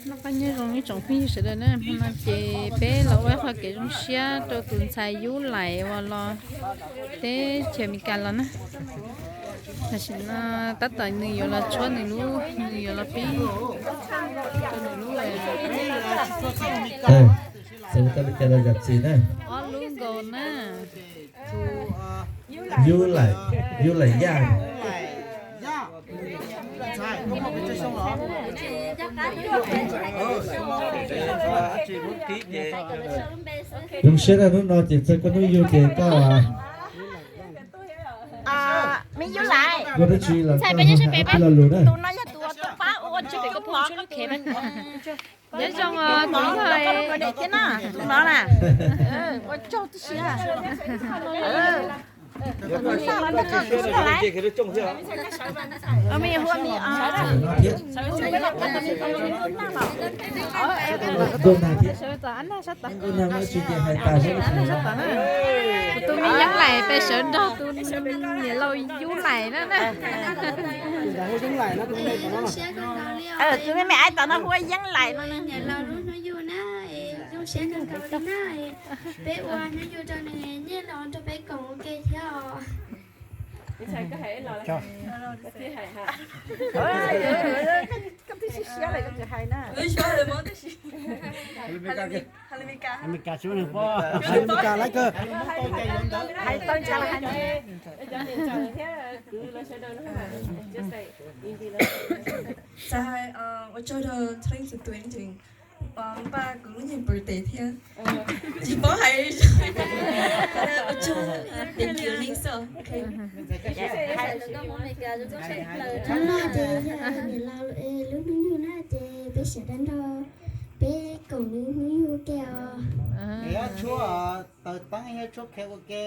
Noj qab nyob zoo ib tsoom phooj ywg sawv daws na, hmo no ces peb los ua ib qho kev zoo siab rau tus ntxhais Yub Laim uas los teb chaws Amelikas los na. Tam sim no tab tom nws yuav los tshuab nws lub, nws yuav los pib rau nws lub. Xav li cas los zam txim na. Ob lub nkaus na. Yub Laim, Yub Laim Yaj. Zoo siab na, hnub no ces txog koj hnub yug ces koj ua dab tsi los koj hais peb lo lus na. Nyob zoo os tus ntxhais. Tus no na, ua tsaug tib si. Kuv tus me Yeeb Laim pes sawv nrog tus niam laus Yub Laim na. Tus me me aiv tom no hu ua Yeeb Laim no. Niam laus lub hnub yug na, zoo siab kawg nkaus li na. Peb ua hnub yug rau nws, nyiaj los nrog peb koom ua ke thiab os. Koj twb siab siab lawm koj tseem hais na. Hais Meskas, hais Meskas lawm kawg. Hais tau cas los hais. Xav hais ua tsaug rau twenty twenty, npaj kuv lub nyuag birthday thiab. Tsis paub hais, ua tsaug, thank you, thanks so. Hnub no ces yog niam laus lub hnub yug na ces peb sawv daws nrog peb koom nws hnub yug ua ke os. Tshuab taws teeb thiab tshuab khev ua ke,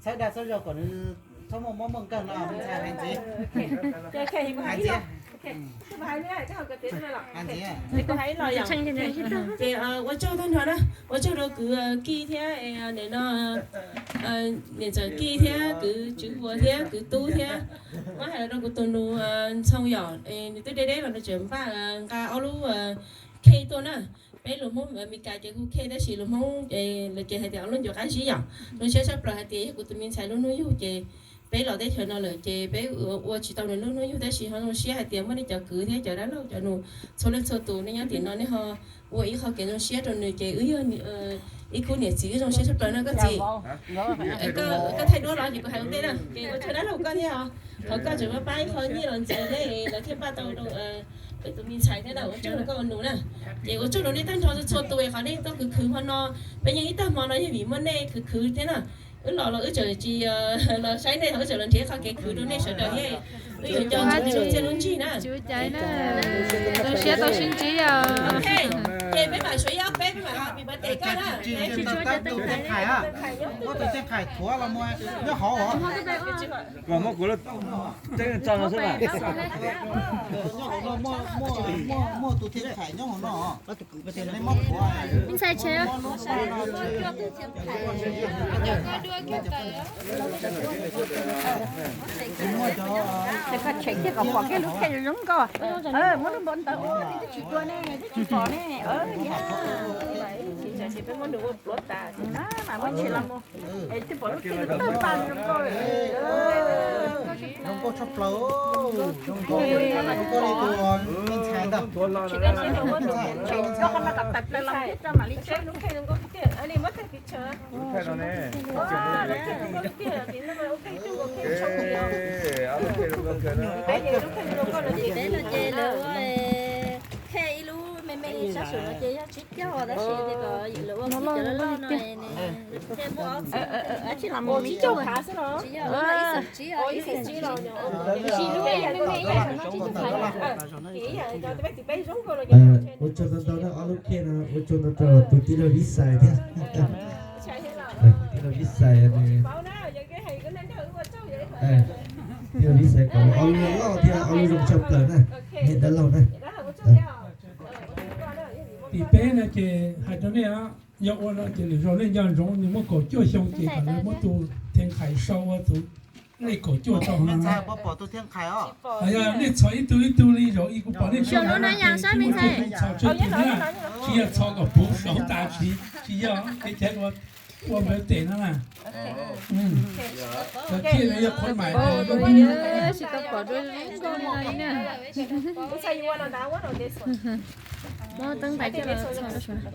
txhawb dag txhawb zog kom nws txhob muaj mob muaj nkeeg no me ntxhais, hais ntxiv. Hais ntxiv. Ces ua tsaug tag nrho na, ua tsaug rau kwv Kij thiab, nim no niam ntxawm Kij thiab kwv Tswv Huas thiab kwv Tub thiab, muab hais los rau kuv tus nus Ntxhoo yom, nws twb deb deb los nws tseem npaj nqa ob lub khej tuaj na. Peb lus Hmoob Amelikas ces hu khej tab sis lus Hmoob lawv ces hais tias ob lub ncuav qab zib yom. Zoo siab tshaj plaws hais tias yog kuv tus me ntxhais lub hnub yug ces peb los teb chaws no lawm ces peb ua tsis tau nws lub hnub yug tab sis ho zoo siab hais tias muaj nej cov kwv thiab cov dab laug cov nus txhua leej txhua tus nej nyob tim no nej ho ua ib qho kev zoo siab rau nws ces wb yog ib khub niam txiv wb zoo siab tshaj plaws no koj txiv. Koj thaij duab los ces kuv hais ua ntej na ces ua tsaug dab laug koj thiab os. Qhov koj tseem muab pab ib qho nyiaj los ntxiv thiab lawv thiaj npaj tau rau peb tus me ntxhais thiab na, ua tsaug rau koj ua nus na. Ces ua tsaug rau nej tag nrho txhua tus qhov nej tuaj khwv khwv hmo no, peb yeej ib tag hmo no yog vim muaj nej khwv khwv thiab na. Wb los los wb tseem tsis los saib nej, wb tseem los nrhiav qhov kev khwv rau nej sawv daws thiab. Wb yuav nco ntsoov nej lub txiaj lub ntsig na. Zoo siab tau sib ntsib os. Ces peb mam suav ib ob peb, peb mam, peb mam tes koj na. Muab tus ceeb khais thuav los mus nyob hauv os. Los muab kuv lub ceeb tso no xwb mas. Muaj tus ceeb khais nyob hauv no. Ntxhais tshev. Koj tshev thiaj kom pom kiag lub khej zoo nkauj. Muab lub npau ntawv ua twb tsis tua ne, twb tsis pom ne. Mas muab tshev los mus. Es twb pom lub khej tawg paj zoo nkauj. Zoo nkauj tshaj plaws, zoo nkauj, zoo nkauj li tus me ntxhais ntag. Koj qhov no kom tawm plaws los thiab tso mam li tshev lub khej zoo nkauj tiag. Li muab tag kis tshev. Peb los ces lawv ua khej ib lub me me sab sum no ces yog tsib caug tab sis ces kom lawv ua khej cov loj loj no. Tsib caug phav xwb los? Tsis yog, ib xeem tsib os, ib xeem tsib los. Ua tsaug ntau ntau na, ob lub khej no ua tsaug ntau rau tus tij laug Vib Xais thiab. Tij laug Vib Xais, tij laug Vib Xais kom ob lub loj thiab ob lub zoo tshaj plaws na, nej dab laug na. Tim peb no ces hais rau nej, yog ua no ces lwm zaus nej nco ntsoov nws muaj kaum cuaj xyoo ces kom nws muab tus theev qhais sau ua tus Li kaum cuaj tau no. Yog nej txhos ib tug ib tug li zaum ib kuv pom nej tso no na, tsis muaj txhos tsawg tus na, tsis yog txhos kom puv saum tas tsis, tsis yog kev cai ua ua npawg tes no na. Cov thiaj no yog qhov mais. Tsis tau pom dua zoo nkauj li no li na. Muab teeb nqaim coj los txhos rau saum no.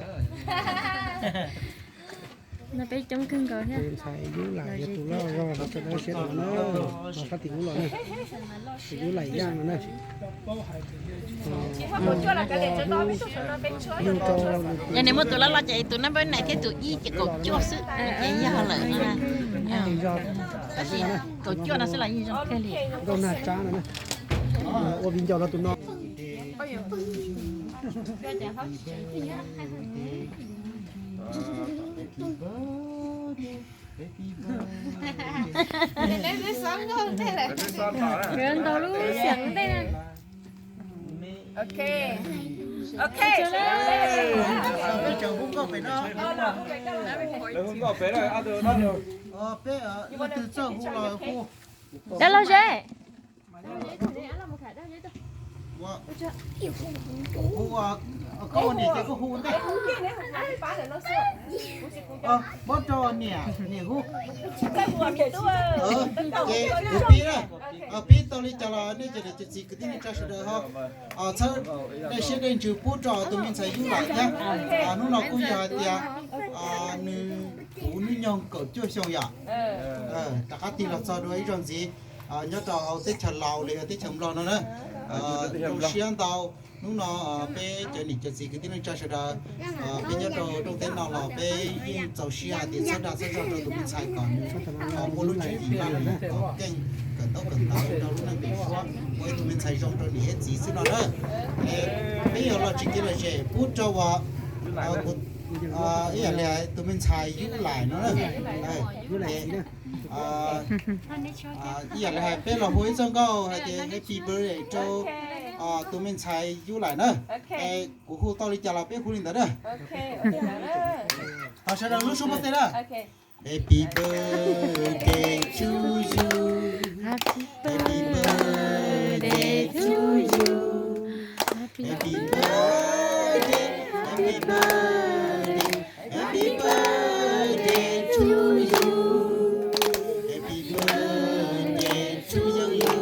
No peb coob kawg nkaus thiab. Tus ntxhais Yub Laim yog tus loj zog los sawv daws siab tus na, los sab tim ub los na. Tus Yub Laim Yaj no na. Yog nws muaj tus loj loj ces tus nab npawb nais thiab tus ib ces kaum cuaj xwb ces yog lawm no. Tab sis kaum cuaj no xwb los yeej zoo kawg li. Nkauj Nag Tsab no na. Ua viv ncaus rau tus no. Ntaus lub xiam ntej na. Ok. Ok. Dab laug Zeb. Hu, koj hu niam ces koj hu ntej. Muab rau niam, niam hu. Ces kuv pib na, pib tau li cas los nej cov niam cov txiv kwv tij neej tsa sawv daws ho txhawb dej siab dej ntsws pub rau tus me ntxhais Yub Laim thiab. Hnub no kuj yog hais tias nws puv hnub nyoog kaum cuaj xyoo yom. Rov qab tig los txog dua ib zaug ntxiv nyob rau hauv teb chaws Laus los yog teb chaws Nplog no na. Zoo siab ntau, hnub no peb cov niam cov txiv kwv tij neej tsa sawv daws, peb nyob rau rooj teb no los peb yeej txaus siab hais tias txhawb dag txhawb zog rau tus me ntxhais kom nws muaj lub tswv yim laj lim kom keej kawm ntaub kawm ntawv rau lub neej pem suab, ua ib tug me ntxhais zoo rau niam thiab txiv xwb no na. Peb yog los tsis kev lom zem pub rau ua ib yam li tus me ntxhais Yub Laim no na. Ib yam li hais peb los hu ib txoj nkauj hais tias happy birthday rau tus me ntxhais Yub Laim na. Kuv hu tau li cas los peb hu li ntawd na. Thov sawv daws lub suab pob tw na. Happy birthday to you. Happy birthday to you. Happy birthday, happy birthday, happy birthday to you. Happy birthday to you.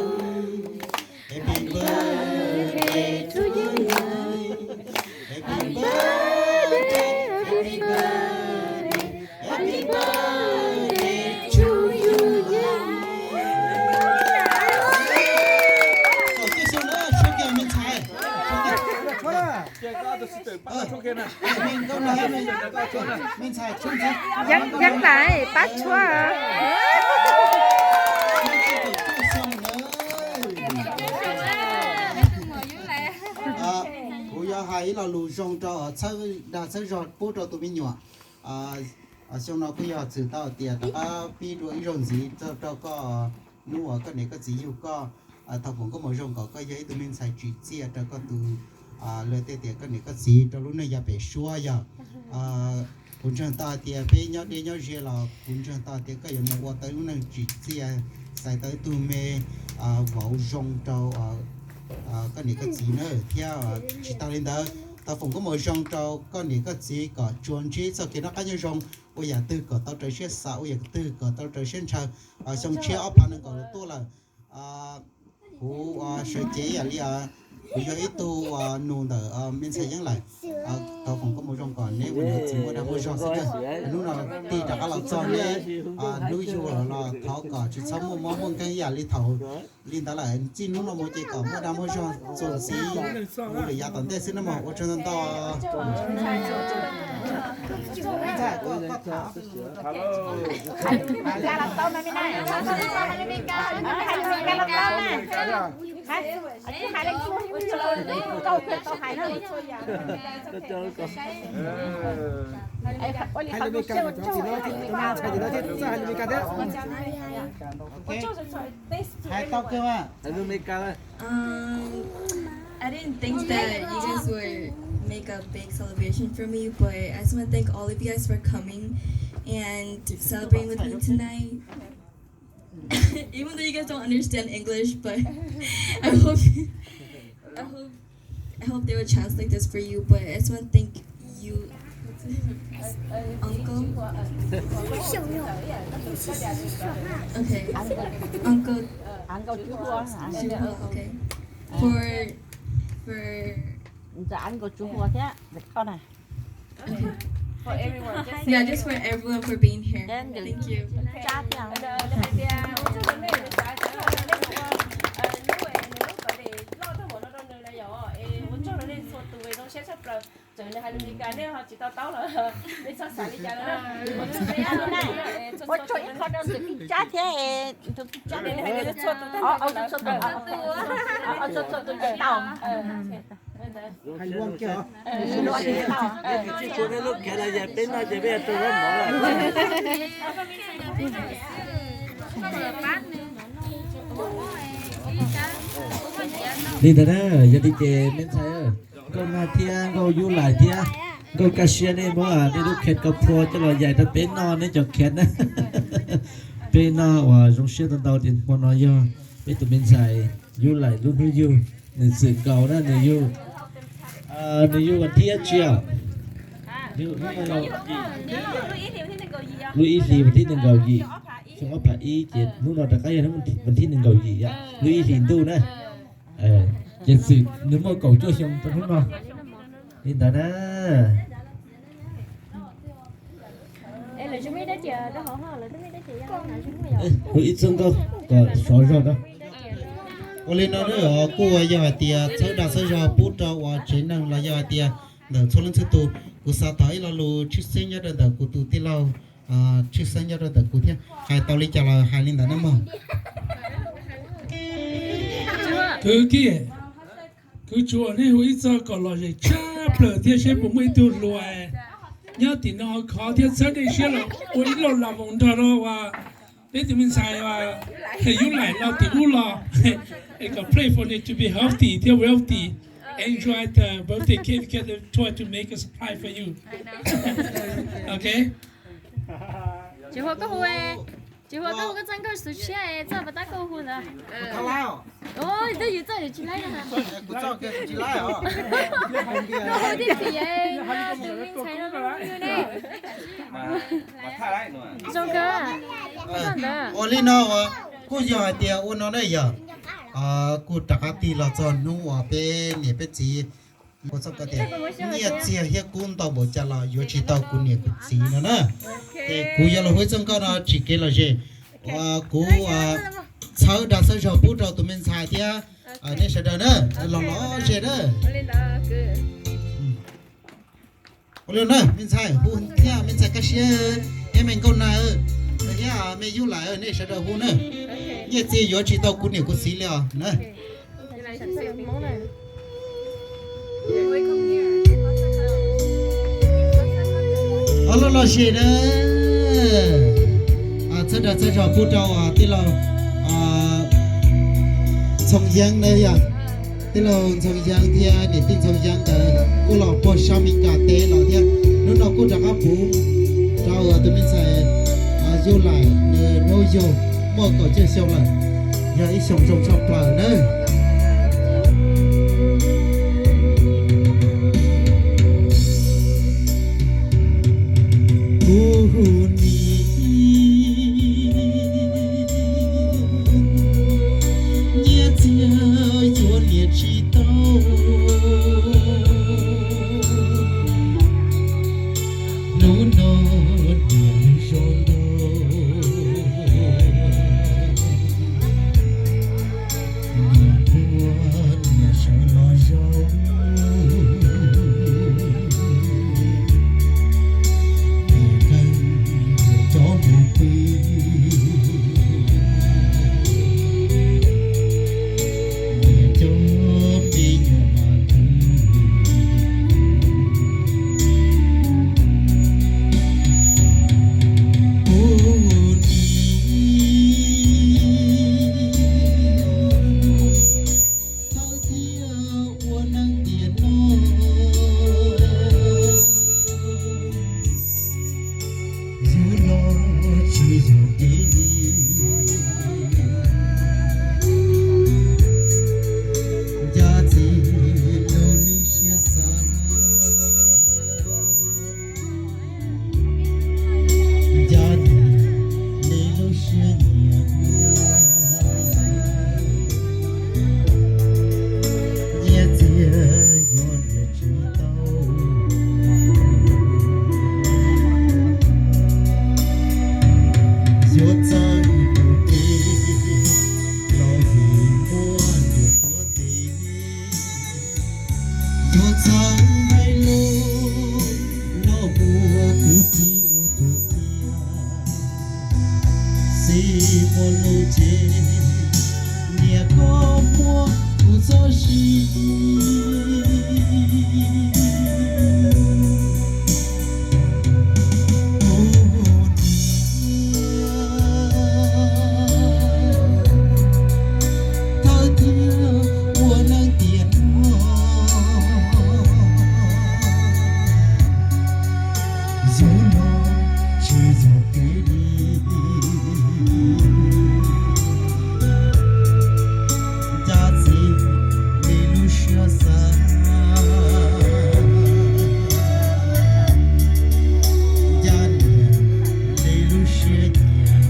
Happy birthday to you. Happy birthday, happy birthday, happy birthday to you. Tus me ntxhais, me ntxhais, Yeeb Laim pab tshuab. Kuv yuav hais ib lo lus zoo rau txhawb dag txhawb zog pub rau tus me nyuam. Xyoo no kuj yog txwm tau tias rov qab pib dua ib zaug ntxiv rau koj hnub uas koj niam koj txiv yug koj. Thov foom koob hmoov zoo kom koj yog ib tug me ntxhais tsim txiaj rau koj tus, lawv tej tias koj niam koj txiv rau lub neej yav pem suab yog. Kuv ntseeg tau hais tias peb nyob deb nyob ze los kuv ntseeg tau hais tias koj yuav mus ua tau lub neej tsim txiaj, xaiv tau ib tug me vauv zoo rau koj niam koj txiv na thiab. Tsis tas li ntawd, thov foom koob hmoov zoo rau koj niam koj txiv kom tsuas ntsib txoj kev noj qab nyob zoo, ua yam twg kom tau raws siab xav, ua yam twg kom tau raws siab ntshaw. Xyoo tshiab ob phav nees nkaum tuaj lawm. Kuv sawv cev ib yam li kuv yog ib tug nus ntawm me ntxhais Yeeb Laim. Thov foom koob hmoov zoo kom neb ua niam txiv muaj dag muaj zog xwb na. Hnub no tig rov qab los txog neb hnub yug los thov kom tsis txhob muaj mob muaj nkeeg ib yam li thaum li ntawd lawm. Txij hnub no mus ces kom muaj dag muaj zog txuas ntxiv, ua lwm yam tom ntej xwb na mog. Ua tsaug ntau ntau. Hais lus Meskas thiab. Hais tau kawg mas. Hais lus Meskas. Um, I didn't think that you guys would make a big celebration for me, but I just want to thank all of you guys for coming and celebrating with me tonight. Even though you guys don't understand English, but I hope, I hope, I hope they will translate this for you. But I just want to thank you, uncle. Okay, uncle. Okay, for, for, yeah, just for everyone for being here. Thank you. Ua tsaug ib qho rau tus kwv Tsab thiab tus kwv Tsab, txhua tus, txhua tus tau. Li ntawd na, yog li ces me ntxhais, Nkauj Nag thiab Nkauj Yub Lais thiab Nkauj Kaj Siab, nej muab nej lub khees koj phua coj los yaim rau peb noj, nej cov khees na. Peb noj uas zoo siab ntau ntau tias hmo no yog peb tus me ntxhais Yub Lais lub hnub yug, nws txwm nkaus na, nws yug, nws yug vas thib dab tsi os? Lub ib hlis vas thib nees nkaum yim, xyoo ob phav ib, ces hnub no rov qab yog vas thib nees nkaum yim, lub ib hlis ntuj na. Ces txwm nws muaj kaum cuaj xyoo rau hnub no. Li ntawd na. Hu ib txoj nkauj kom sov zog na. Ua li no na, kuj yog hais tias txhawb dag txhawb zog pub rau uas tsev neeg los yog hais tias ntawm txhua leej txhua tus, kuv xav thov ib lo lus tshwj xeeb nyob rau ntawm kuv tus tij laug, tshwj xeeb nyob rau ntawm kuv thiab, hais tau li cas los hais li ntawd na mog. Kwv Kiv, kuv tsuas nej hu ib txoj kom lom zem tshaj plaws thiab seb puas muaj ib tug hluas nyob tim no khov thiab txhawb nej siab los ua ib lo lus nrog rau peb tus me ntxhais Yub Lais los tim ub los, kom pray for him to be healthy thiab wealthy, enjoy the birthday cake together, try to make a surprise for you. Ok. Tsis hu koj hu, tsis hu koj hu koj txoj nkauj xwm siab txoj pas tab koj hu ntawd. Twb yus txoj yus tsis laib no. Koj hu tib txim tus me ntxhais no ne. Zoo kawg. Ua li no, kuj yog hais tias ua no ne yog, kuj rov qab tig los txog hnub uas peb niam peb txiv ua txoj koj tias nyiaj txiag thiab kub ntau npaum cas los yuav tsis tau kuv niam kuv txiv no na. Ces kuv yuav los hu ib txoj nkauj no tsim kev lom zem, kuv txhawb dag txhawb zog pub rau tus me ntxhais thiab nej sawv daws na, los lom zem na. Ua li na, me ntxhais hu thiab, me ntxhais Kaj Siab thiab me Nkauj Nag thiab me Yub Lais, nej sawv daws hu na. Nyiaj txiag yuav tsis tau kuv niam kuv txiv li os na. Los lom zem na. Txhawb dag txhawb zog pub rau tij laug Ntxhoo Yeeb na yog, tij laug Ntxhoo Yeeb thiab niam tij Ntxhoo Yeeb ntawd kuj los puag sab Mes Kas teb los thiab. Hnub no kuj rov qab puv rau tus me ntxhais Yub Lais nws hnub yug muaj kaum cuaj xyoo lawm, yog ib xyoo zoo tshaj plaws na. Kuv hu nyiaj txiag yuav niam tsis tau, hnub no niam zoo ntau. Koj txhawj hais lus los ua kuv txiv ua tus tiag, xij ua lus ces niam koj muab kuv txob si. Kuv niam thawj thiaj ua neej tiam no, yug los tsis yog kev li. Ncaj txiv li lub siab xav, ncaj niam li lub siab nyiam.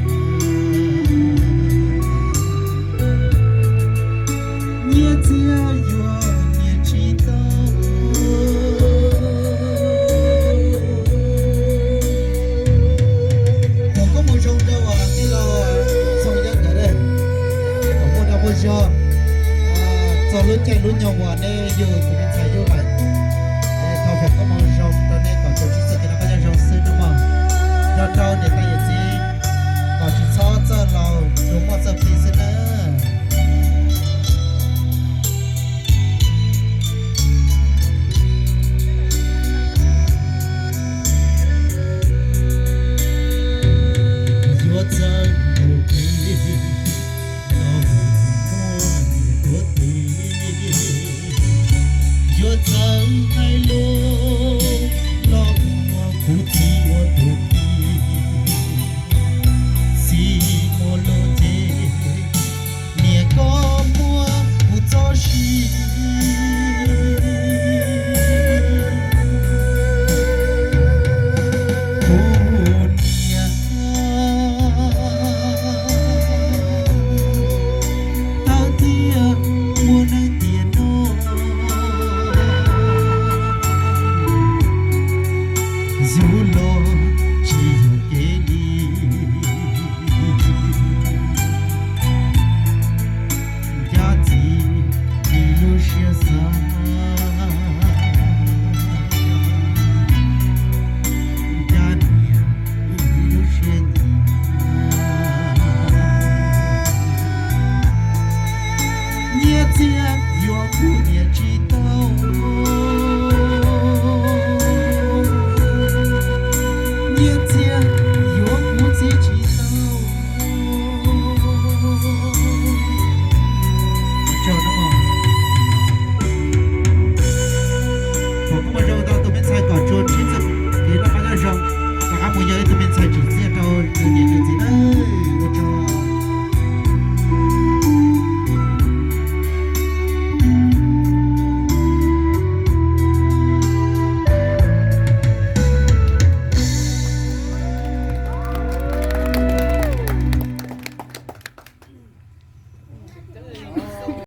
Nyiaj txiag yuav niam tsis tau. Kom koob hmoov zoo rau tij laug Txooj Yaj Nkawd, kom muaj dag muaj zog txog lub caij lub nyoog uas neb yug tus me ntxhais yug lawm. Thov foom koob hmoov zoo rau neb kom txuas txij txoj kev noj qab nyob zoo xwb nawb mog. Nrog rau niam tais